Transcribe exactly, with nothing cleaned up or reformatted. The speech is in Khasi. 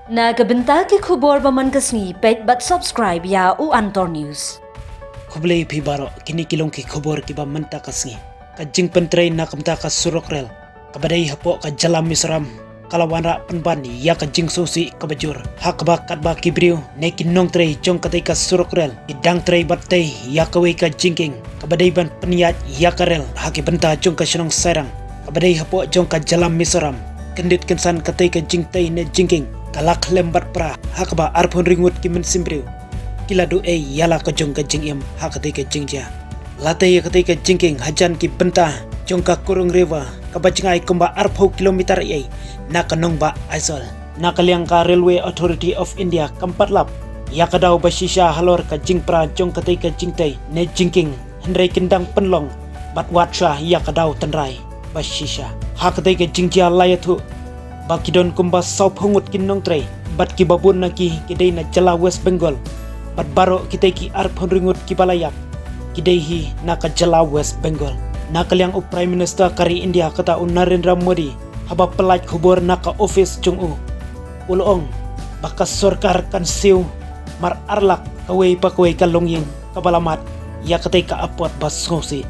Na ka bynta ki khubor ba man ka sngi, peit bad subscribe ïa u Antor News. Khublei phi baroh, kine ki long ki khubor kiba mynta ka sngi. Ka jingpyntrei na ka bynta ka surok rel kaba dei hapoh ka jylla Mizoram ka la wanrah pynban ïa ka jingsngewsih kaba jur, ha kaba katba ki briew ne ki nongtrei jong katei ka surok rel ki dang trei bad tei ïa kawei ka jingkieng kaba dei ban pynïaid ïa ka rel ha ki bynta jong ka shnong Sairang kaba dei hapoh jong ka jylla Mizoram. Kyndit kynsan katei ka jingtei ne jingkieng ka la khlem bad pra, ha kaba arphew hynriew ngut ki mynsiem briew ki la duh ei ïa la ka jong ka jingim ha katei ka jingjia. La tei ïa katei ka jingkieng hajan ki bynta jong ka Kurung River kaba jngai kumba arphew kilometer ei na ka nongbah Aizawl. Na ka liang ka Railway Authority of India kam pat lap ïa ka daw ba shisha halor ka jingpra jong katei ka jingtei ne jingkieng, hynrei kin dang pynlong bad wad shwa ïa ka daw tynrai ba shisha. Ha katei ka jingjia la ïathuh ba ki don kumba sawphew ngut ki nongtrei bad kiba bun na ki ki dei na jylla West Bengal, bad baroh kitei ki arphew hynriew ngut kiba la ïap ki dei hi na ka jylla West Bengal. Na ka liang u Prime Minister ka ri India kata u Narendra Modi, haba pyllait khubor na ka office jong u, u la ong ba ka sorkar kan siew mar ar lak kawei pa kawei ka longïing kaba la mad ïa katei ka apot ba sngewsih.